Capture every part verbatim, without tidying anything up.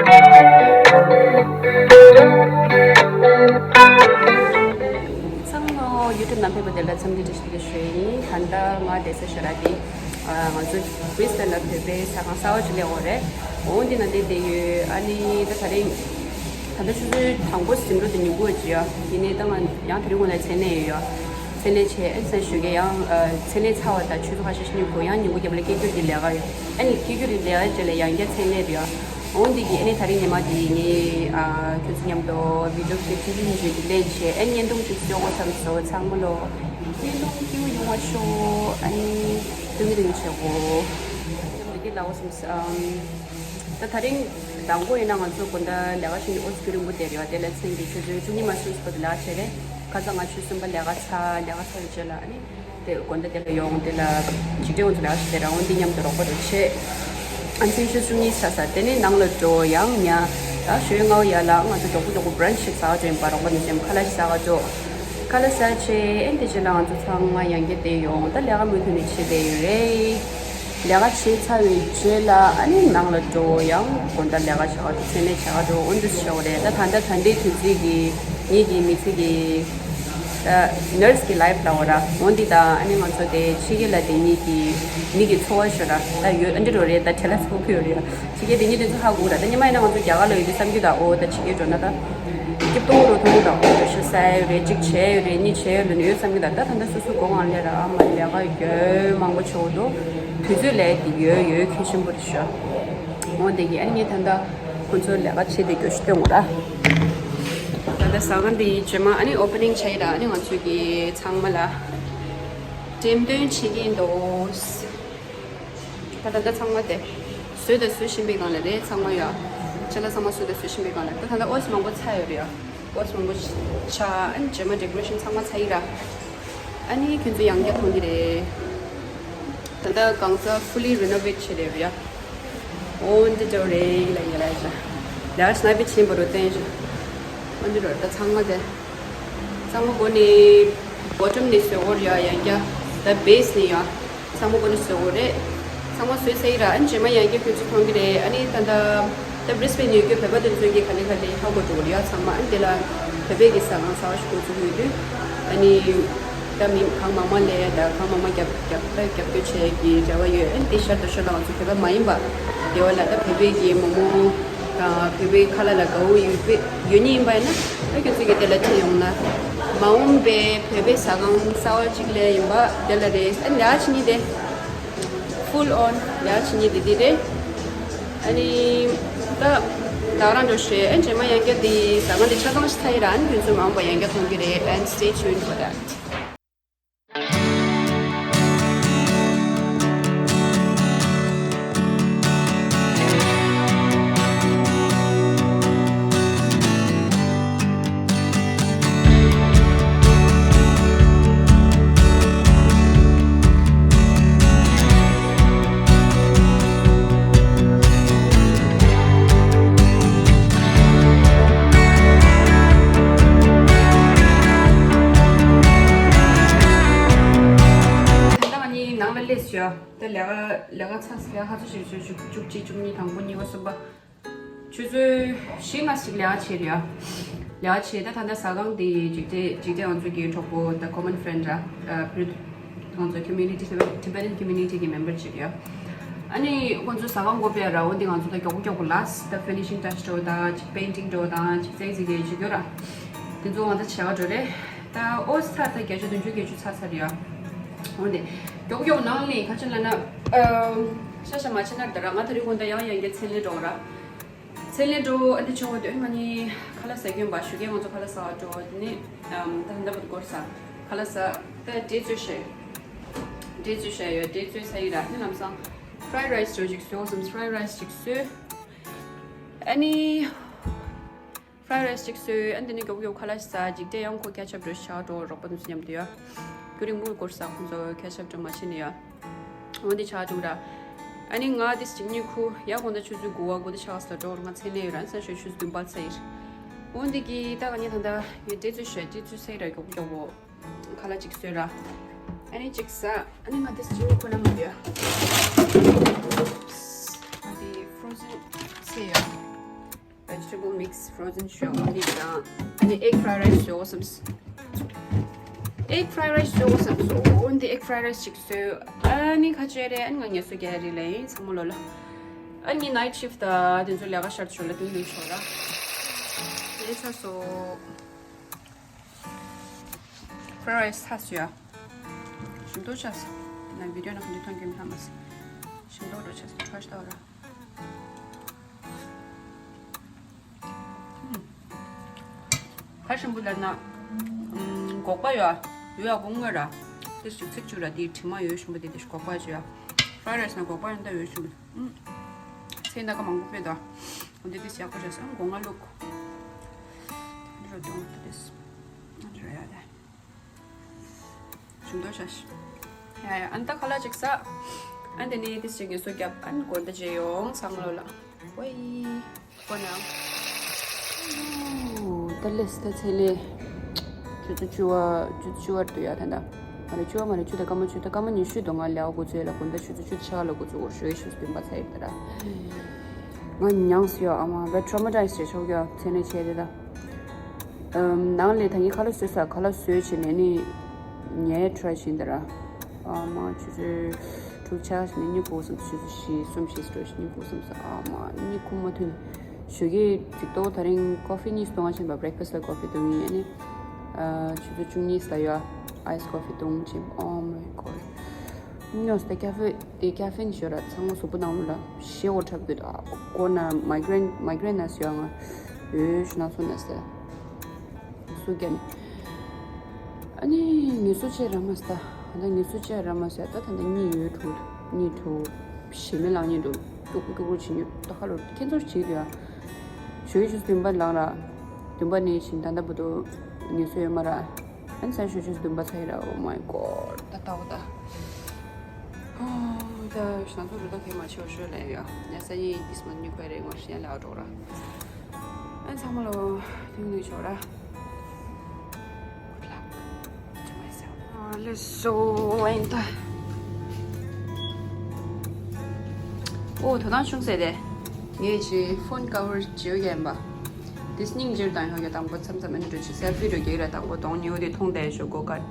ཚང་མ་ཡུ་ཊུབ་ནང་ཕེབས་པ་དེ་ལ་འཚམས་འདྲི་བཀྲ་ཤིས་བདེ་ལེགས་ཞུ་ཡིན། ད་ལྟ་ང་བསྡད་ས་ཞོ་ར་དེ། ང་ཚོ་བྷི་རི་སི་བྷེན་ལ་བོད་པའི་ཟ་ཁང་གསར་བ་ཅིག་སླེབས་ཡོད་རེད། འོ་འདི་ནང་བསྡད་བསྡད་ཡོད། ཨ་ནི་ད་ད་རིང་ད་ལྟ་ཆུ་ཚོད་དང་པོ་ཟིན་འགྲོ་དེ་ཉིན་གུང་ཅིག་ཡ། ཡིན་ནའི་ད་ང་ཡང་དེ་རིང་ངོ་ལ་མཚན་ལས་ཡོད་ཡ། མཚན་ལས་བྱས། ཨ་ནི་སང་ཞོགས་ཀས་ཡང་མཚན་ལས་ཚར་བ་དང་ཆུ་ཚོད་ཁ་ཤས་ཤིག་ཉིན་གུང་ཡང་ཉིན་གུང་རྒྱབ་ལ་སྐད་སྒྱུར་གྱི་ལས་ཀ་ཡོད། ཨ་ནི་སྐད་སྒྱུར་གྱི་ལས་ཀ་རྗེས་ལ་ཡང་བསྐྱར་མཚན་ལས་རེད་ཡ། འོ་འདི་གི་ཨ་ནི་ད་རིང་ཉི་མ་འདི་ངས་ཨ་ཁྱོད་ཚོ་མཉམ་དུ་བི་ཌི་ཡོ་ཀླིབ་ཆུང་ཆུང་ཞིག་ལེན་བྱས། ཨ་ནི་བརྙན་ཐུང་ཞིག་བཟོ་དགོས་བསམ་སོང་། ཚང་མ་ལོ་བརྙན་ཐུང་སྐྱིད་པོ་ཡོང་བ་ཤོག་ཨ་ནི་སྟོན་གི་རིང་བྱེད་དགོས། མཉམ་དུ་འདི་ལ་འོ་སོང་། ཨམ། ད་ད་རིང་དང་པོ་ཡིན་ན་ང་ཚོ་དགོང་དག་ལས་ཀ་བྱེད་ནི་ཨོ་ཙི་རྒྱུན་རིང་པོ་བསྡད་རེད་བ། དེ་ལ་མཚན་གྱི་ཆུ་ཚོད་བཅུ་གཉིས་མ་ཟིན་ཙམ་ལས་ཀ་བྱས་རེད། ཁ་སང་ང་ཆུ་ཚོད་གསུམ་པ་ལས་ཀ་ཚར། ལས་ཀ་ཚར་བའི་རྗེས་ལ་ཨ་ནི། དེ་དགོང་དག་དེ་ལ་ཡོང་། དེ་ལ་འཇིག་རྟེན་འུ་ཚོ་ལ་ཞིག་དེ་རང་དབང་འདི་མཉམ་དུ་རོགས་པ་རེ་བྱེད། ཨ་ནི་ཆུ་ཚོད་བཅུ་གཉིས་ཚར་ཚར་དེ་ནས་ནང་ལ་འགྲོ་ཡང་ཉལ། ད་ཞོགས་སྔ་པོ་ཡར་ལ་ང་ཚོ་མགྱོགས་པོ་མགྱོགས་པོ་བྷ་རན་ཆི་ཞིག་ཟ་བ་འགྲོ་ཡིན་པ། རོགས་པ་འདི་ཚོ་ཁ་ལག་ཞིག་ཟ་བ་འགྲོ། ཁ་ལག་ཟ་བྱས་ཨ་ནི་དེ་རྗེས་ལ་ང་ཚོ་ཚང་མ་ཡང་བསྐྱར་དེ་ཡོང་། ད་ལས་ཀ་མུ་མཐུད་ནས་བྱེད་བསྡད་ཡོད་རེད། ལས་ཀ་བྱས་ཚར་བའི་རྗེས་ལ་ཨ་ནི་ནང་ལ་འགྲོ། ཡང་དགོང་དག་ལས་ཀ་བྱ་བ་འགྲོ། མཚན་ལས་བྱ་བ་འགྲོ། འོ་འདི་ཚོ་བྱེད་དགོས་རེད། ད་ད་ལྟ་ད་ལྟའི་དུས་ཚོད་ཀྱི་ངེད་ཀྱི་མི་ཚེ་གི་ད་ནར་སི་གི་ལའིབ་ལབ་དགོས་ར། འོ་འདི་དང་ཨ་ནི་ང་ཚོ་དེ་ཕྱི་རྒྱལ་ལ་བསྡད་མཁན་གྱི་མི་གི་འཚོ་བ་ཞོ་ར་ད་ཡོད། ཨ་འདྲ་རོ་རེད། ད་བྲེལ་བ་ཚ་པོ་ཡོད་རེད། ཕྱི་རྒྱལ་བསྡད་མཁན་དེ་ཚོ་ཧ་གོ་ར། ད་ཉི་མ་ཡིན་ན་ང་ཚོ་རྒྱ་གར་ལ་ཡོད་དུས་བསམ་རྒྱུ་ད། འོ་ད་ཕྱི་རྒྱལ་འགྲོ་ན་ད་སྐྱིད་པོ་རུ་མཐོང་གི་ད། འོ་འགྲོ་ཤ་ཟ་ཡ་ཡོད་རེད། གཅིག་བྱས་ཡོད་རེད། གཉིས་བྱས་ཡོད་རེད་ནི་ཡོད་བསམ་གྱི་ད། ད་ད་ལྟ་སོ་སོ་སྒོ་ང་སླེབས་ར། ཨ་མ་ལས་ཀ་ཡོད་མང་པོ་བྱེད་དགོས་འདུག་དུས་ཚོད་ལས་དེ་ཡོད་ཡོད་གལ་ཆེན་པོ་རེད་ཤག་འོ་དེ་གི་ཨ་ནི་ངས་ད་ལྟ་ཁོང་ཚོ་ལས་ཀ་བྱེད་དེ་རྒྱུ་ཞིག་སྟོན་དགོས་ར། ད་ལྟ་ཟ་ཁང་འདི་རྗེས་མ་ཨ་ནི་ཨོ་པེ་ནིང་བྱས་ཡིན་ར། ཨ་ནི་ང་ཚོ་གི་ཚང་མ་ལ་འགྲེམས་སྟོན་བྱེད་ཀྱི་ཡིན་འདུག་ད་ད་ལྟ་ཚང་མ་དེ་བཟོས་དང་བཟོ་བཞིན་པའི་སྒང་ལ་རེད། ཚང་མ་ཡོད། ཅ་ལག་ཚང་མ་བཟོས་དང་བཟོ་བཞིན་པའི་སྒང་ལ། ད་ད་ལྟ་ཨོ་ཙི་མང་པོ་ཚར་ཡོད་རེད་ཡ། ཨོ་ཙི་མང་པོ་ཆགས། ཨ་ནི་རྗེས་མ་ཌེ་ཀོ་རེ་ཤན་ཚང་མ་ཚར་ཡིན་ར། ཨ་ནི་ཁྱོད་ཚོ་ཡང་བསྐྱར་མཐོང་གི་རེད། ད་ལྟ་གང་ས་ཕུ་ལི་རི་ནོ་ཝེ་ཊི་བྱས་རེད་ཡ། འོ་འདི་འདྲ་རེད་ལ་ཡ་ལ་ཡ། ལ་སྣ་བི་ཆེན་པོ་རུ་བསྟན་ཤག་འོ་འདི་རུ་ད་ཚང་མ་དེ། ཚང་མ་སྒོ་ནས་བོ་ཊམ་ནས་བཟོས་ཡོད་རེད་ཡ། ཡང་བསྐྱར་ད་བེ་སི་ནས་ཡ། ཚང་མ་སྒོ་ནས་བཟོས་ཡོད་རེད། ཚང་མ་བཟོས་ཚར་ཡིན་ར། ཨ་ནི་རྗེས་མ་ཡང་བསྐྱར་ཁྱོད་ཚོ་མཐོང་གི་རེད། ཨ་ནི་ད་ལྟ་ད་བྷི་རི་སི་བྷེན་ཡོད་རྒྱུ་བོད་པ་དེ་ཚོ་གིས་ག་ལེ་ག་ལེ་ཧ་གོ་འགྲོ་གི་རེད་ཡ། ཚང་མ་ཨ་ནི་དེ་ལ་བོད་པའི་གི་ཟ་ཁང་གསར་པ་ཞིག་འགོ་བཙུགས་ཡོད་དུས། ཨ་ནི་ད་མི་གང་མང་མང་ལ་ད་གང་མང་མང་རྒྱབ་རྒྱབ་ད་རྒྱབ་སྐྱོར་བྱེད་ཀྱི་རེ་བ་ཡོད། ཨ་ནི་དེ་ཤར་དུ་ཤར་ལ་ང་ཚོ་བོད་པ་མ་ཡིན་པ་དེ་བ་ལ་ད་བོད་པའི་གི་མོག་མོག་དང་བོད་པའི་ཁ་ལག་ལ་དགའ་བོ་ཡོད་པའི་ཡོད་ཉིད་ཡིན་པ་ཡིན་ན། ཨ་ཁྱོད་ཚོ་གིས་དེ་ལ་ཁྲིད་ཡོང་ན། མ་འོངས་པའི་བོད་པའི་ཟ་ཁང་གསར་པ་གཅིག་ལས་ཡིན་པ་དེ་ལ་རེད། ཨ་ནི་ལས་ཀ་བྱེད་ཉིད་དེ། ཕུལ་ཨོན་ལས་ཀ་བྱེད་ཉིད་དེ་འདི་རེད། ཨ་ནི་ད་ད་རང་འགྲོ་ཤེས། ཨ་ནི་རྗེས་མ་ཡང་བསྐྱར་འདི་ཟ་ཁང་འདི་ཆ་ཚང་ཞིག་ཚར་ཡིན་ར། ཨ་ནི་ཁྱོད་ཚོ་མ་འོངས་པ་ཡང་བསྐྱར་མཐོང་གི་རེད། And stay tuned for that. ད་ང་གཉིས་ནང་ལ་སླེབས་ཤག་ད་ལས་ཀ་ལས་ཀ་ཚར་ཟིན། ལས་ཀ་ཚར་ཞིག་བཅུ་གཅིག་བཅུ་གཉིས། དང་པོ་གཉིས་པ་གསུམ་པ། ཆུ་ཚོད་བཞི་ལྔ་ཞིག་ལས་ཀ་བྱས་རེད་ཡ། ལས་ཀ་བྱས། ད་ད་ལྟ་ཟ་ཁང་དེ་འཇིག་རྟེན་འཇིག་རྟེན་ང་ཚོ་གི་གྲོགས་པོ་ད་common friend ར། ཨ་བོད་ང་ཚོ་community Tibetan community གི་member ཅིག་རེད་ཡ། ཨ་ནི་ཁོང་ཚོ་ཟ་ཁང་སྒོ་ཕྱེ་ར། འོ་འདི་ང་ཚོ་ད་མགྱོགས་པོ་མགྱོགས་པོ་last ད་finishing touch འདྲ་བོ་དང་ཅིག་painting འདྲ་བོ་དང་ཅིག་རྩེག་རྩེག་གི་ཅིག་ཡོད་ར། དེ་ཚོ་ང་ཚོ་བྱེད་ག་འགྲོ་རེད། ད་ཨོ་ཙི་ད་བརྒྱ་ཆ་བདུན་ཅུ་བརྒྱད་ཅུ་ཚར་ཚར་རེད་ཡ། འོ་འདི་མགྱོགས་པོ་མགྱོགས་པོ་ནང་ལ་ག་ཅི་ལབ་ན། ཨ་ཤ་ཤ་མ་བྱེད་ན་ད་ར། ང་ད་རེས་དགོང་དག་ཡང་ཡང་བསྐྱར་མཚན་ལས་འགྲོ་ར། མཚན་ལས་འགྲོ། ཨ་འདི་ཆུང་བ་དེ་ང་གཉིས་ཁ་ལག་ཟ་གི་ཡོད་པ། ཞོགས་ཀས་ང་ཚོ་ཁ་ལག་ཟ་བར་འགྲོ། དེ་ནས་ཨམ་ད་ལྟ་བུ་སྐོར་ཟ། ཁ་ལག་ཟ། ད་འབྲས་བཙོས་བཞག་འབྲས་བཙོས་བཞག་ཡོད། འབྲས་བཙོས་ཟ་ཡི་ར། ཨ་ནི་ལམ་སང་fried rice འདྲ་བོ་ཅིག་བཟོས་སམ། fried rice ཅིག་བཟོས། ཨ་ནི་fried rice ཅིག་བཟོས། ཨ་འདི་ནས་མགྱོགས་མགྱོགས་ཁ་ལག་ཟ། འཇིག་རྟེན་ཡང་ཁོ་ketchup འདྲ་བོ་ཞིག་འགྲོ། རོགས་པ་དེ་ཚོ་མཉམ་དུ་ཡ། རྒྱུན་རིང་པོ་སྐོར་ཟ། ཁོང་ཚོ་ketchup འདྲ་མ་བྱས་ནས་ཡ། འོ་འདི་ཆགས་འདུག་ར། ཨ་ནི་ང་འདི་ཞིག་ཉིན་ཁུ་ཡ་དགོང་དག་ཆུ་ཚོད་དགུ་པ་དགུ་དེ་ཆགས་ས་འགྲོ། ང་མཚན་ལས་ཡོད་ར། སང་ཞོགས་ཆུ་ཚོད་བདུན་པ་ཚར་ཡིན། འོ་འདི་གི་ད་ང་གཉིས་ད་ལྟ་ཡ་འབྲས་བཙོས་བཞག་འབྲས་བཙོས་ཚར་ཡིན་ར། མགྱོགས་པོ་མགྱོགས་པོ་ཁ་ལག་ཅིག་བཟོས་ར། ཨ་ནི་ཅིག་ཟ། ཨ་ནི་ང་འདི་ཞིག་ཉིན་ཁུ་ན་མ་འདི་ཡ། ང་འདི་frozen ཚལ་ཡ། vegetable mix frozen ཞོག་འདི་དང་ཨ་ནི་egg fried rice ཞོག་བསམས། Egg fried rice ཞོག་བསམས་སོ། འོ་འདི་egg fried rice ཅིག་བཟོས། ཨ་ནི་ཁ་ཆེ་རེད། ཨ་ནི་ང་ངལ་གསོ་རྒྱག་རེད་ལ་ཡིན་ཚང་མ་ལོ་ལ། ཨ་ནི་night shift ད་དེ་ཚོ་ལས་ཀ་ཤར་ཆོག་ལ་དུང་དུང་ཆོག་ར། དེ་ཚ་སོ། fried rice ཚ་སོ་ཡ། ཞིམ་ཏོག་ཆ་སོ། ན་video ནང་འདི་མཐོང་གི་མཐའ་མ་སོ། ཞིམ་ཏོག་རོ་ཆ་སོ་ཁྲ་ཤ་ཏོག་ར། ཁ་ཞིམ་པོ་ལ་ན། སྒོག་པ་ཡོད། ཡོད་ཡག་པོ་དངོས་ར། དེ་ཞིག་ཚིག་བཅུ་ར་དེའི་དྲི་མ་ཡོད་ཞིམ་པོ་དེ་དེ་ཞིག་སྒོག་པ་བཅུ་ཡ། fried rice ན་སྒོག་པ་ཡང་ད་ཡོད་ཞིམ་པོ། ཚེ་ན་ཀ་མང་པོ་དཔེ་དོ། འོ་དེ་དེ་ཞིག་ཡག་པོ་རེད་སོང་སྒོ་ང་བླུག་འདི་ར་དོང་དེ་དེ་ཞིག་འདི་ར་ཡ་དེ། ཞུ་འདོད་བྱ་ཞིག་ཡ་ཡ་ཨན་ད་ཁ་ལག་ཅིག་ཟ། ཨན་དེ་ནས་དེ་ཞིག་ངལ་གསོ་རྒྱབ་ཨན་དགོན་ད་བརྗེད་ཡོང་སང་ལོ་ལ། ཝེ། ཁོ་ན། ད་ལེས་ད་ཚེ་ལེ། ཆུ་ཚོད་བཅུ་བ་ཆུ་ཚོད་བཅུ་བར་དུ་ཡ་ད་ད། མ་རེད་བཅུ་བ་མ་རེད་ཆུ་ད་སྐར་མ་ཆུ་ད་སྐར་མ་ཉི་ཤུ་དུ་ང་ལེའོ་གོ་ཚོད་ལ་དགོན་ད་ཆུ་ཚོད་བཅུ་ཆ་ལ་གོ་ཚོད་འོ་ཞོའི་ཆུ་ཚོད་བདུན་པ་ཚ་ཡིར་ད་ར། ང་མྱངས་སོ་ཡ་ཨ་མ་བེ་ཊོ་མ་ཊའིས་བྱེད་ཆོག་ཡ་ཚེ་ནས་བྱས་དེ་ད། ནང་ལས་ད་ངས་ཁ་ལག་བཟོས་ས་ཁ་ལག་བཟོས་བྱས་ནས་ནི་ངས་ཊ་རའི་བྱས་འདི་ར། ཨ་མ་ཆུ་ཚོད་དྲུག་ཆ་ནས་གཉིད་ཁུག་སོང་ཆུ་ཚོད་བཞི་གསུམ་བཞི་ཙམ་གཉིད་ཁུག་སོང་ཨ་མ་གཉིད་ཁུག་མ་ཐུབ་ནས་ཞོགས་ཀས་ཅིག་ཏོ་ད་རིང་ཀོ་ཧྥི་གཉིས་སྟོང་བ་ཕྱིན་པ་བྷི་རེག་ཕ་སི་ལ་ཀོ་ཧྥི་བཏུང་ཡིན་ནི། ཆུ་ཚོད་བཅུ་གཉིས་ལ་ཡོད་ཨའི་སི་ཀོ་ཧྥི་བཏུང་ཕྱིན། Oh my god. ཉོས་ཏེ་ཀ་ཧྥེ་དེ་ཀ་ཧྥེན་ཞོར་ར་ཚང་མ་གཟུགས་པོ་ནང་ལ་ཞེ་འོ་འཁྲབ་གི་འདུག་ཨ་ཁོ་ན་མའི་གྷི་རེན་མའི་གྷི་རེན་ན་སོ་ཡང་ང་འོས་ཞུ་ན་སོ་ན་ཟེར་སུ་ཀན། ཨ་ནི་ངལ་གསོ་བྱེད་ར་མ་ས་ད་ད་ངལ་གསོ་བྱེད་ར་མ་ས་ད་ད་ད་གཉིད་ཡོད་འགྲོ་གཉིད་འགྲོ་ཞེ་མེད་ལངས་གཉིད་འགྲོ་ཀྱུག་ཀྱུག་ཀྱུག་བྱེད་ཉོ་ད་ཁ་ལོ་ཁྱེད་ཚོར་བྱེད་དུ་ཡ་ཞོའི་ཞུ་བདུན་པ་ལངས་ར་བདུན་པ་ནས་བཞིན་ད་ད་བུ་དུ་ངལ་གསོ་ཡོད་མ་ར། ཨན་སན་ཤོ་ཆུ་བདུན་པ་ཚ་ཡི་ར། Oh my god. ད་ལྟ་བ་ད། ཨོ་ད་ང་ཚོ་རུ་ད་ཁེ་མ་ཆེ་བ་ཤོད་ལས་ཡོད། ཉ་ས་ཡི་དིས་མ་ཉུ་ཁ་རེ་ངོ་ཤེས་ལ་འགྲོ་ར། ཨན་ཚང་མ་ལོ་ཐུག་ནུས་ཆོག་ར། Good luck to myself. ཨ་ལེ་སོ་ཨན་ད། ཨོ་དོ་སྣང་ཆུང་ཟེར་ཏེ། ངས་ཅི་ཕོན་ཀ་བར་བརྗེ་བ་ཡིན་པ། དེ་སྙིང་རྗེ་དང་ཡོད་ཀྱི་དང་པོ་མཚམས་མཚམས་ཨ་ནི་འགྲོ་ཆུ་སེལ་ཕི་རུ་རྒྱག་ར་དང་པོ་གདོང་ཉེ་བོ་དེ་མཐོང་བསྡད་ཞོ་སྒོ་ཀར་དེ།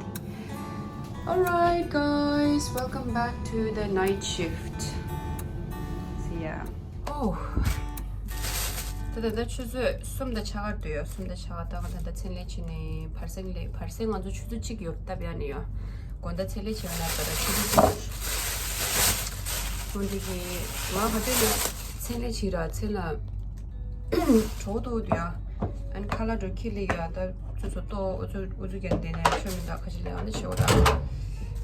Alright guys, welcome back to the night shift. See ya. Oh. ད་ད་ད་ཆུ་ཚོད་གསུམ་དང་ཕྱེད་ཀ་འདུག་ཡོད། གསུམ་དང་ཕྱེད་ཀ་ད་ང་ད་ད་མཚན་ལས་ཕྱིན་ནས་བར་གསེང་ལས་བར་གསེང་ང་ཚོ་ཆུ་ཚོད་གཅིག་ཡོད་སྟབས་ཡ་ནས་ཡོད། དགོང་དག་མཚན་ལས་ཕྱིན་ན་ད་ད་ཆུ་ཚོད་གཅིག་ཡོད། འོན་ཏེ་གི་ང་ག་དུས་ནས་མཚན་ལས་ཕྱིན་ར་མཚན་ལ། གྲོགས་ཏོ་དུ་ཡ། ཨན་ཁ་ལ་འགྲོ་ཁྱི་ལི་ཡ་ད་ཚུ་ཚོ་ཏོ་འུ་ཚུ་འུ་ཚུ་ཀྱང་དེ་ནས་ཆོས་མི་འདག་ཁ་ཅི་ལས་ཨ་ནི་ཆེ་བོ་དག་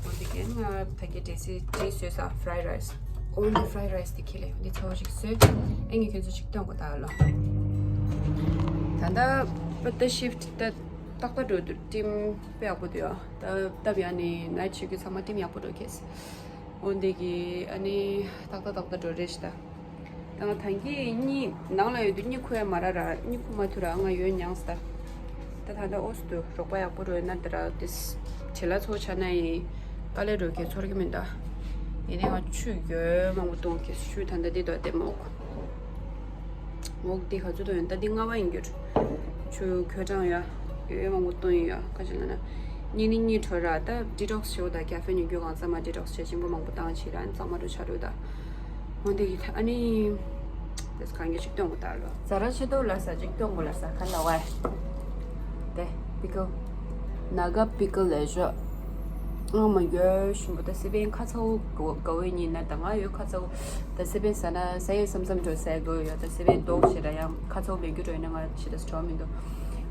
འོ་དེ་ཀྱན་ང་ད་གི་འདྲེ་སི་འདྲེ་སོས་ས་fried rice. འོ་འདི་fried rice་དེ་ཁྱི་ལི་འདི་ཚོ་ཞིག་སོས། ཨེ་ངས་ཁྱོད་ཚོ་ཞིག་སྟོན་གོ་ད་ལོ། ད་ད་པ་ད་shift་ད་ཏག་ཏག་འགྲོ་དུ་ཊིམ་དཔེ་ཡག་པོ་དུ་ཡ། ད་ད་བ་ཡ་ནི་night shift་གི་ཚང་མ་ཊིམ་ཡག་པོ་འགྲོ་ཁེས། འོ་འདི་གི་ཨ་ནི་ཏག་ཏག་ཏག་ཏག་འགྲོ་རེད་ཤི་ད། ད་ང་ཐང་གི་གཉིད་ནང་ལ་ཡོད་དུས་གཉིད་ཁུག་ཡ་མ་ར་ར་གཉིད་ཁུག་མ་ཐུ་ར་ང་ཡོད་མྱངས་ད། ད་ད་ད་ཨོ་སི་དུ་རོགས་པ་ཡག་པོ་རོ་ན་ད་ར་ཏིས་བྱེ་ལ་ཚོ་ཆ་ན་ཡི་དཀའ་ལས་རོ་གེ་ཚོར་གི་མིན་ད། ཡིན་ནའི་ང་ཆུ་ཡོད་མང་པོ་གཏོང་གི་ཆུ་ད་ད་འདི་དོ་དེ་མོག་མོག་འདི་ག་ཚོད་དོ་ཡོད་ད་འདི་ལྔ་བ་ཡིན་གྱུར། ཆུ་ཁྱོད་ཀྱང་ཡ། ཡོད་མང་པོ་བཏོན་ཡོད་ཡ་ཁ་ཅིག་ལ་ན། གཉིད་ནི་གཉིད་བྲོ་ར་ད་detox་ཞོ་ད་caffeine་ཡོད་རྒྱུ་གང་ཚ་མ་detox་བྱེད་ཆེན་པོ་མང་པོ་བཏང་བྱེད་ར་གཙང་མ་རུ་ཆ་རུ་ད། འོན་ཏེ་ཡི་ད་ཨ་ནི། དེས་གང་གི་ཅིག་སྟོན་གོ་ད་ལོ། ཛ་ར་ཆེ་ཏོ་ལ་ས་ཅིག་སྟོན་གོ་ལ་ས་ཁ་ལ་བ། དེ་pickle། ནཱ་ག་pickle་ལས་ཞོ། ཨ་མ་ཡོད་ཞུམ་པོ་ད་སི་པན་ཁ་ཚ་བོ་ག་བོ་ཉིན་ན་ད་ང་ཡོད་ཁ་ཚ་བོ། ད་སི་པན་ཟ་ན་ས་ཡོད་བསམ་བསམ་འགྲོ་ཟས་གོ་ཡོད་ད་སི་པན་ལྡོག་བྱེད་ར་ཡང་ཁ་ཚ་བོ་མེད་རྒྱུ་འགྲོ་ཡིན་ན་ང་ཆེ་ད་སི་ཊོ་མི་འདུག་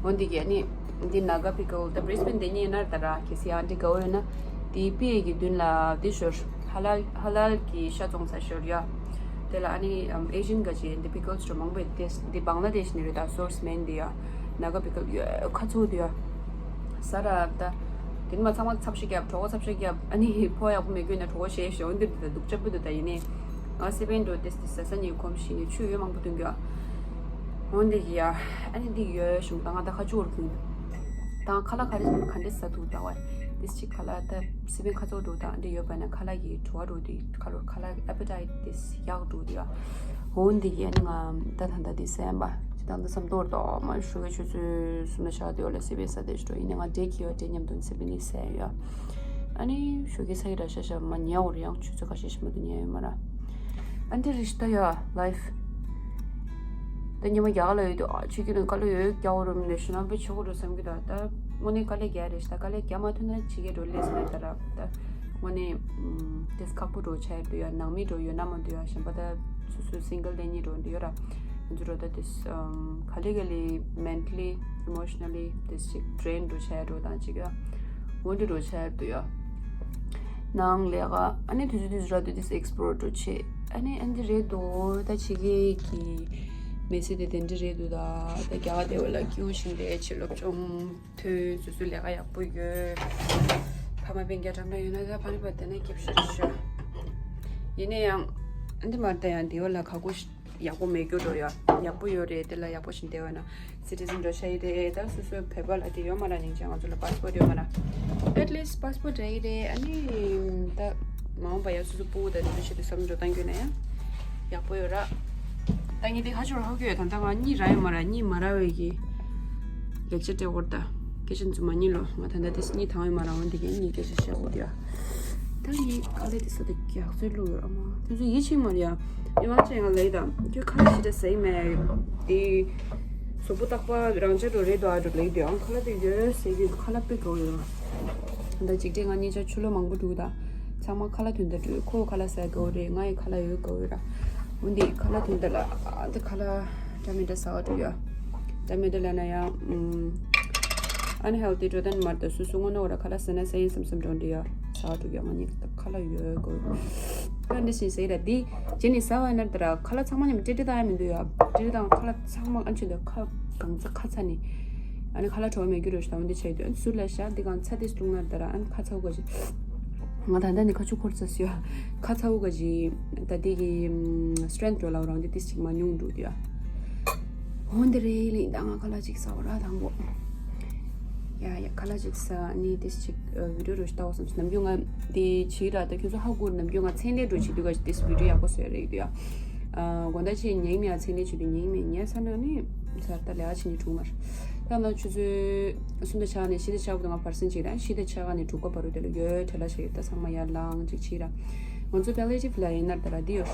འོན་ཏེ་གི་ཨ་ནི། འདི་ནཱ་ག་pickle་ད་Brisbane་འདི་ཉིད་ན་ད་ར་གི་སི་ཨ་འདི་ག་བོ་ཡོད་ན། འདི་པི་ཨེ་གི་མདུན་ལ་འདི་ཞོར་ཧ་ལ་ཧ་ལ་གི་ཤ་བཙོང་ས་ཞོར་ཡ། དེ་ལ་ཨ་ནི་Asian་ག་ཅི་འདི་pickles་འགྲོ་མང་པོ་ཡོད་དེ་འདི་Bangladesh་ནི་རེད་ད་source་མེན་འདི་ཡ། ནཱ་ག་pickle་ཡོད་ཁ་ཚུགས་འདི་ཡ། ས་ར་ད། དེ་ནི་མ་ཚང་མ་ཚབ་ཤིག་རྒྱབ་གྲོགས་པོ་ཚབ་ཤིག་རྒྱབ་ཨ་ནི་ཕོ་ཡག་པོ་མེད་དགོས་ན་གྲོགས་པོ་ཞེས་ཞོ་འདི་འདི་ད་སྡུག་ཅག་པོ་འདུག་ད་ཡིན་ནི། ང་སི་པན་འགྲོ་དེ་དེ་ཟ་ས་ཉིད་གོམས་ཤིག་ནི་ཆུ་ཡོད་མང་པོ་བཏུང་གི་ཡ། འོན་ཏེ་གི་ཡ། ཨ་ནི་འདི་ཡོད་ཞུ་ད་ང་ད་ཁ་ཆུ་བོར་གྱོན། ད་ཁ་ལག་ག་རེ་ག་འདྲས་ཟ་ཐུབ་ད་བ། དེ་ཅིག་ཁ་ལག་ད་སི་པན་ཁ་ཚོགས་འགྲོ་ད་འདི་ཡོད་པ་ན་ཁ་ལག་གི་བྲོ་བ་འགྲོ་དུས་ཁ་ལོར་ཁ་ལག་appetite་དེ་ཡག་འགྲོ་དུས་ཡ། འོན་ཏེ་གི་ཨ་ནི་ང་ད་ད་ད་དེ་སེམས་པ། ད་ལྟ་བསམ་ཐོག་ཏོ་མ་ཞོགས་ཀས་ཆུ་ཚོད་གསུམ་ན་ཤར་དེ་བ་ལ་སི་བི་ཨེས་ས་དེ་ཞུ་འགྲོ་ཡིན་ནའི་ང་འབྲས་ཁྱི་བ་འབྲས་མཉམ་དུ་སི་བི་ནི་ཟས་ཡོད། ཨ་ནི་ཞོགས་ཀས་ཚ་གི་ར་ཤ་ཤ་མ་ཉལ་བར་ཡང་ཆུ་ཚོད་ཁ་ཤས་ཤིག་མ་གཏོགས་ཉལ་ཡོད་མ་ར། ཨ་འདི་རེད་ཤི་ད་ཡ་ལའིཕ། ད་ཉི་མ་རྒྱག་ལ་ཡོད་དུ་ཨ་ཆུ་ཁྱི་ནང་དཀའ་ལས་ཡོད་རྒྱག་བ་རུམ་ནས་ཤི་ན་བུ་ཆོག་རུ་བསམ་གི་ད་ད་དངོས་གནས་དཀའ་ལས་རྒྱག་རེད་ཤི་ད་དཀའ་ལས་རྒྱག་མ་ཐུབ་ན་ཕྱི་རྒྱལ་འགྲོ་ལས་ཟེར་ད་ར་ད་དངོས་གནས་དེས་ཁག་པོ་འགྲོ་ཆ་ཡོད་དུ་ཡ་ནང་མི་འགྲོ་ཡོད་ན་མ་འདུག་ཡ་གཞན་པ་ད་སོ་སོའི་སིང་གལ་ལས་གཉིས་འགྲོ་འདུག་ཡོད་ར། ང་ཚོ་རོ་ད་དེ་ག་ལེ་ག་ལེ་mentally emotionally དེ་ཅིག་drain འགྲོ་ཆ་ཡ་འགྲོ་དང་ཅིག་ཡ་འོན་ཏེ་འགྲོ་ཆ་ཡ་འདུག་ཡ། ནང་ལས་ཀ་ཨ་ནི་དུས་ཚོད་དུས་ཚོད་ར་དུས་དེ་explore འགྲོ་ཆེ་ཨ་ནི་ཨ་འདི་རེད་འདུག་ད་ཕྱི་རྒྱལ་གྱི་མི་ཚེ་དེ་དེ་འདྲ་རེད་འདུག་ད་ད་རྒྱ་གར་དེ་བ་ལ་སྐྱིད་པོ་ཞིག་རེད་ཆེ་སློབ་སྦྱོང་ཐོན་སོ་སོའི་ལས་ཀ་ཡག་པོ་ཡོད། ཕ་མ་སྤུན་ཀྱག་འགྲམ་ལ་ཡོད་ན་ད་ཕ་ནི་པ་དེ་ན་སྐྱིད་པོ་ཞིག་རེད་ཤག་ཡིན་ན་ཡང་ཨ་འདི་མར་ད་ཡང་དེ་བ་ལ་ཁ་ཁོ་ཡག་པོ་མེད་རྒྱུ་འགྲོ་ཡ། ཡག་པོ་ཡོད་རེད། དེ་ལ་ཡག་པོ་ཞིག་བསྡད་པ་ན་citizen འགྲོ་ཤ་ཡི་རེད། ད་སོ་སོའི་བོད་པ་ལ་དེ་ཡོད་མ་ར། སྙིང་རྗེ་ང་ཚོ་ལ་passport ཡོད་མ་ར། At least passport ར་ཡི་རེད། ཨ་ནི་ད་མ་འོངས་པ་ཡ་སོ་སོ་སྤུ་གུ་དང་དེ་ཚོ་ཆེད་དུ་བསམ་བློ་བཏང་རྒྱུ་ན་ཡང་ཡག་པོ་ཡོད་ར། ད་ངས་དེ་ཧ་ཅང་ཧ་གོ་ཡོད། ད་ལྟ་ང་གཉིད་ར་ཡོད་མ་ར། གཉིད་མ་ར་བའི་གི་ལེགས་ཆ་སྤྲད་འོར་ད་སྐད་ཆ་ཚོ་མ་གཉིད་ལོ། ང་ད་ལྟ་དེ་གཉིད་དང་ཡོད་མ་ར། འོན་ཏེ་གི་གཉིད་སྐད་ཆ་བཤད་འོར་ཡ། ད་ངའི་དཀའ་ལས་དེ་ས་དེ་རྒྱག་ཚོད་བླུགས་ཡོད་ཨ་མ། དེ་ཚོ་ཡིད་ཆེས་མ་རེད་ཡ། ཡ་མ་ཅན་ང་ལས་དང་ཁྱོད་ཁ་ལ་ཞིག་ད་ཟེར་མེད་དེ། གཟུགས་པོ་རྟག་པར་རང་ཆ་འགྲོ་རེད་དོ་ཨ་འགྲོ་ལེགས་དེ་ཨང་ཁ་ལ་དེ་ཡོད་ཟེར་གྱི་ཁ་ལ་པི་གོ་ཡོད། ད་འཇིག་རྟེན་ང་གཉིས་ཆ་ཆུ་ལོ་མང་པོ་འགྲོ་ད་ཚང་མ་ཁ་ལ་དོན་དུ་འགྲོ། ཁོ་ཁ་ལ་ཟ་གོ་རེད། ང་ཡི་ཁ་ལ་ཡོད་གོ་ཡོད་ར། འོན་ཏེ་ཁ་ལ་དོན་དུ་ལ་ཨ་ད་ཁ་ལ་འདྲ་མི་འདྲ་ཟ་བ་འགྲོ་ཡོད། འདྲ་མི་འདྲ་ལ་ན་ཡང་ཨུམ། unhealthy འགྲོ་དན་མར་དུ་སུ་སུ་ངོ་ནོ་ར་ཁ་ལ་ཟ་ན་ཟ་ཡིན་བསམ་བསམ་འགྲོ་འདི་ཡ་ཟ་འགྲོ་ཡ་ང་གཉིས་ཁ་ལ་ཡོད་དགོས། ཁ་འདི་ཞིག་ཟེར་ར་འདི་རྗེས་ནས་ཟ་བ་ན་དེ་ར་ཁ་ལ་ཚང་མ་ཉམས་ཏྲི་ཏྲི་དང་ཡ་མི་འདུག་ཡ། ཏྲི་ཏྲི་དང་ཁ་ལ་ཚང་མ་ཨན་ཆུ་དེ་ཁ་གང་ཚ་ཁ་ཚ་ནི། ཨ་ནི་ཁ་ལ་བྲོ་བ་མེད་རྒྱུ་རོ་ཞིག་དང་འདི་བྱས་དུས་ཨན་ཟུར་ལ་ཤ་འདི་གང་ཚ་དེ་སྲུང་ན་དེ་ར་ཨན་ཁ་ཚ་བོ་ག་ཞིག་ང་ད་ལྟ་ནི་ཁ་ཆུ་འཁོར་ཚ་སུ་ཡ་ཁ་ཚ་བོ་ག་ཞིག་ད་འདི་གི་strength འགྲོ་ལ་རང་འདི་ཏིས་ཅིག་མ་ཉུང་འགྲོ་དུས་ཡ། འོན་ཏེ་རེད་ལིང་ད་ང་ཁ་ལག་ཅིག་ཟ་བ་ར་དང་པོ། ཡ་ཡ་ཁ་ལག་ཅིག་ཟ་ནི་ཏིས་ཅིག་བི་ཌིའོ་རུ་ལྟ་བ་སམ་ནམ་རྒྱུན་ང་དེ་བྱིས་ར་ད་ཁྱོད་ཚོ་ཧ་གོ་ནམ་རྒྱུན་ང་ཚན་ལས་འགྲོ་བྱེད་དུས་ག་ཏིས་བི་ཌིའོ་ཡག་པོ་བཟོས་རེད་དུ་ཡ། དགོང་དག་ཆེ་ཉལ་མི་ཡ་ཚན་ལས་བྱེད་དུས་ཉལ་མི་ཉལ་ས་ན་ནི་ཚར་ད་ལས་ཨ་ཆེ་ནི་གྲུང་མར། ད་ང་ཆུ་ཚོད་གསུམ་དང་ཕྱེད་ནས་བཞི་དང་ཕྱེད་བར་དུ་ང་བར་སེང་ཅིག་ར་བཞི་དང་ཕྱེད་ནས་དྲུག་པ་བར་དུ་དེ་ལ་ཡོད་དེ་ལ་ཞིག་ད་ཚང་མ་ཡར་ལངས་ཅིག་བྱིས་ར། ང་ཚོ་palliative ལ་ཡིན་ན་ད་ར་འདི་ཡོད།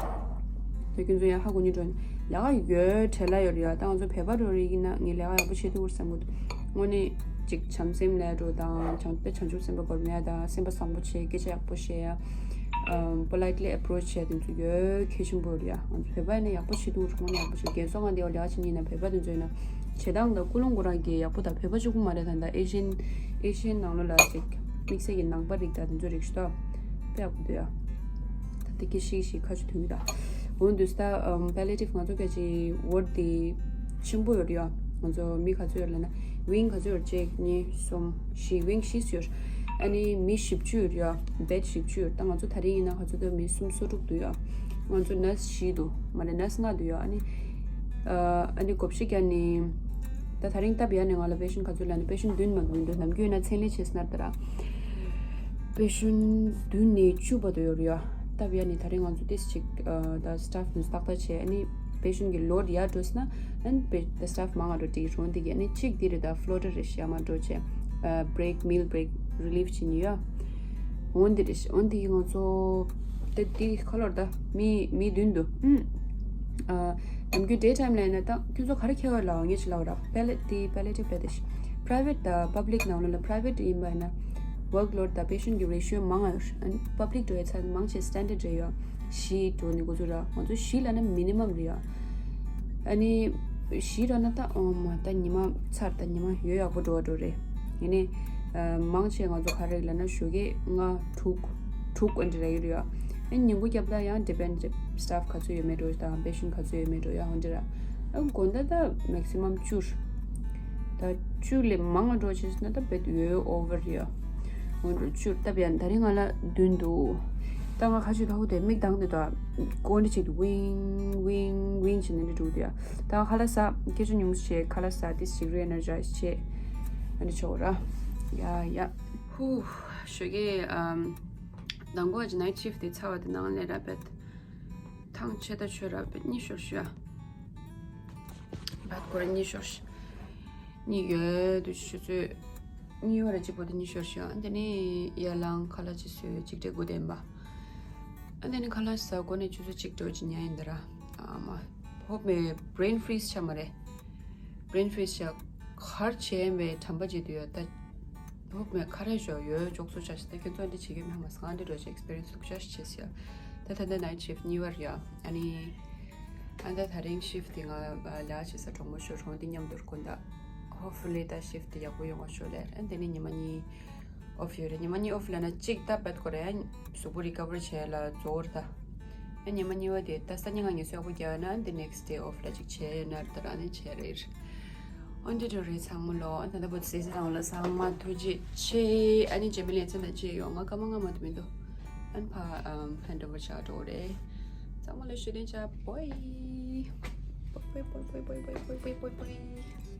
ད་ཁྱོད་ཚོ་ཡང་ཧ་གོ་ཉི་འགྲོ་ནི་ལས་ཀ་ཡོད་བྲེལ་ལ་ཡོད་རེད་ཡ། ད་ང་ཚོ་བོད་པ་འགྲོ་རེད་ཡིན་ན་ངས་ལས་ཀ་ཡག་པོ་བྱེད་ཐུབ་བསམ་གི་འདུག་དངོས་གནས་ཅིག་བྱམས་སེམས་ལས་འགྲོ་དང་བྱང་ད་བྱང་ཆུབ་སེམས་དཔའ་སྒོམ་ཡ་དང་སེམས་པ་བཟང་པོ་བྱེད་སྐད་ཆ་ཡག་པོ་བཤད་ཡ། ཨམ་politely approach བྱས་དེ་ཚོ་ཡོད་གལ་ཆེན་པོ་རེད་ཡ། ང་ཚོ་བོད་པ་ཡིན་ན་ཡག་པོ་བྱེད་ཐུབ་དངོས་གནས་ཡག་པོ་བྱེད། རྒན་གསོ་ཁང་འདི་བ་ལས་ཀ་བྱེད་ཉིན་ན་བོད་པ་དེ་ཚོ་ཡིན་ན་བྱེད་སྟངས་དང་ཀུན་སློང་ཁོ་རང་གི་ཡག་པོ་དང་བོད་པ་གཅིག་པུ་མ་རེད། ད་ད་Asian Asian ནང་ལོགས་ལ་ཅིག་དམིགས་བསལ་གྱི་ནང་པ་རིགས་དང་དེ་ཚོ་རིགས་ཤིག་ཏོ་དཔེ་ཡག་པོ་འདུག་ཡ། ད་ལྟ་ཀི་ཤིག་ཤིག་ཁ་ཆུ་ཐུང་གི་ད། འོན་ཏུ་ད་palliative ང་ཚོ་སྐད་ཆའི་word དེ་ཆེན་པོ་ཡོད་ཡ། ང་ཚོ་མི་ག་ཚོད་ཡོད་ལབ་ན་wing ག་ཚོད་ཡོད། གཅིག་གཉིས་གསུམ་བཞི་wing བཞི་ཡོད། ཨ་ནི་མི་བཞི་བཅུ་ཡོད་ཡ། bed བཞི་བཅུ་ཡོད། ད་ང་ཚོ་ད་རིང་ཡིན་ན་ང་ཚོ་ད་མི་སུམ་སོ་དྲུག་འདུག་ཡ། ང་ཚོ་nurse བཞི་འདུག་མ་རེད་nurse ལྔ་འདུག་ཡ། ཨ་ནི་ཨ་ནི་གོ་བཞི་བརྒྱ་ནི་ད་ད་རིང་སྟབས་ཡག་ནས་ང་ལ་patient ག་ཚོད་ལབ་ན་patient བདུན་མ་གཏོགས་མི་འདུག་ནམ་རྒྱུན་ཡིན་ན་ཚན་ལས་བྱེད་ས་ན་ད་ར་patient བདུན་ནས་བཅུ་བར་དུ་ཡོད་རེད་ཡ། སྟབས་ཡག་ནས་ད་རིང་ང་ཚོ་ཏིས་ཅིག་ད་staff ནས་ཏག་ཏག་བྱས། ཨ་ནི་patient གི་load ཡར་འགྲོ་ཟེར་ན་ཨ་ནི་ད་staff མང་ང་འགྲོ་དེ་རུང་དེ་གི་ཨ་ནི་གཅིག་དེ་རེད། ད་floater རེད་ཤག་མ་འགྲོ་བྱས་break meal break relief བྱེད་ཉི་ཡ། འོན་ཏེ་རེད། འོན་ཏེ་ང་ཚོ་དེ་དེ་ཁ་ལོར་ད་མི་མི་བདུན་འདུག་ཨུམ། ཨ་ནམ་རྒྱུན་day time ལ་ཡིན་ན་ད་ཁྱོད་ཚོ་ག་རེ་ཁྱད་པར་ལ་ངས་ཅི་ལབ་ར་palliative palliative ལ་དེ་private ད་public ནང་ལོགས་ལ་private ཡིན་པ་ཡིན་ན་workload ད་patient གི་ratio མང་ང་ཡོད། public འགྲོ་ཡ་ཚ་མང་ཆེ་standard རེད་ཡོད། བཞི་འགྲོ་ནི་འགོ་ཚུགས་ར། ང་ཚོ་བཞི་ལ་ན་minimum རེད་ཡ། ཨ་ནི་བཞི་ར་ན་ད་ཨོ་མ་ད་ཉི་མ་ཚར་ད་ཉི་མ་ཡོད་ཡག་པོ་འགྲོ་བ་འགྲོ་རེད། ཡིན་ནའི་མང་ཆེ་ང་ཚོ་ག་རེ་ལབ་ན་ཞོགས་ཀས་ལྔ་དྲུག་དྲུག་འོན་ཏེ་ར་ཡོད་རེད་ཡ། ཨ་ནི་ཉིན་གུང་རྒྱབ་ལ་ཡང་depend staff ག་ཚོད་ཡོད་མེད་འགྲོ་དང་patient ག་ཚོད་ཡོད་མེད་འགྲོ་ཡ་འོན་ཏེ་ར། ཨ་དགོང་དག་ད་maximum བཅུ། ད་བཅུ་ལས་མང་བ་འགྲོ་བྱས་ན་ད་བེད་ཡོད་over རེད་ཡ། འོན་ཏེ་བཅུ་སྟབས་ཡག་ད་རིང་ང་ལ་བདུན་འདུག་ད་ང་ཁ་ཆུ་ཐོག་དེ་མིག་གདངས་དེ་ད་ཀོ་འདྲ་ཅིག་wing wing wing བྱས་ནས་འདྲ་འགྲོ་དུས་ཡ། ད་ཁ་ལག་ཟ་སྐད་ཆ་ཉུང་ཤས་ཁ་ལག་ཟ་དེ་ཞིག་re energize བྱས་ཨ་འདྲ་ཆོག་ར། ཡ་ཡ། ཧུ། ཞོགས་ཀས་ཨམ། མདང་དགོང་གི་night shift དེ་ཚར་བ་དེ་ནང་ལས་ར་བེད། ཐང་ཆད་ད་ཆོད་ར་བེད་གཉིད་ཤོར་ཤོད་ཡ། བད་ཀོ་ར་གཉིད་ཤོར་ཤག་གཉིད་ཡོད་དུ་ཆུ་ཚོད་གཉིས་པ་ར་གཅིག་པོ་དེ་གཉིད་ཤོར་ཤག་ཨ་དེ་ནི་ཡར་ལངས་ཁ་ལག་ཅིག་ཟོས། གཅིག་སྒྲིལ་དགུ་ལྡན་པ། ཨ་དེ་ནི་ཁ་ལག་ཟ་དགོས་ནས་ཆུ་ཚོད་གཅིག་འགྲོ་ཅིག་ཉལ་ཡིན་ད་ར། ཨ་མ། ཧོབ་མེ་brain freeze་ཆགས་མ་རེད། brain freeze་ཆགས། ག་རེ་བྱས་ཡིན་པའི་དྲན་པ་བརྗེད་དུ་ཡོད་ད། ཧོབ་མེ་ཁ་རེ་ཞོ་ཡོད་ཅོག་ཚོ་ཆ་ཞིག་ད་ཁྱོད་ཚོ་འདི་བྱེད་ཀྱི་མེད་མ་སང་འདི་འགྲོ་ཆ་experience་ལུགས་ཆ་ཞིག་བྱེད་ཤག་ད་ད་ལྟ་night shift གཉིས་པ་རེད་ཡ། ཨ་ནི། ཨ་ད་ད་རིང་shift དེ་ང་ལ་བྱེད་ས་གྲོགས་མོ་ཤོ་གྲོང་འདི་མཉམ་དུ་དགོན་ད། hopefully ད་shift དེ་ཡག་པོ་ཡོང་བ་ཤོ་ལེ། ཨ་དེ་ནི་ཉི་མ་གཉིས་off ཡོད་རེད། ཉི་མ་གཉིས་off ལ་ན་གཅིག་ད་བད་ཀོ་རེད། གཟུགས་པོ་recover བྱས་ལ་རྫོགས་རེད་ད། ཨ་ཉི་མ་གཉིས་པ་དེ་ད་སང་ཉིན་ང་ངལ་གསོ་ཡག་པོ་རྒྱག་ཡོད་ན་the next day off ལ་ཅིག་བྱས་ཡོད་ན་ད་རང་ནས་བྱས་རེད། འོན་ཏེ་འགྲོ་རེད་ཚང་མ་ལོ། ཨ་ད་ལྟ་བུ་ཚེ་ཚང་ལ་ཚང་མ་ཐུགས་རྗེ་ཆེ། ཨ་ནི་རྗེས་མའི་ལེ་ཚན་ལ་མཇལ་ཡོང་། ང་སྐར་མ་ལྔ་མ་གཏོགས་མི་འདུག་ཨ་ནི་ཕ་ཨམ་handover བྱ་འགྲོ་རེད། ཚང་མ་ལ་ཞུ་དེ་ཆ་bye bye bye bye bye bye bye bye bye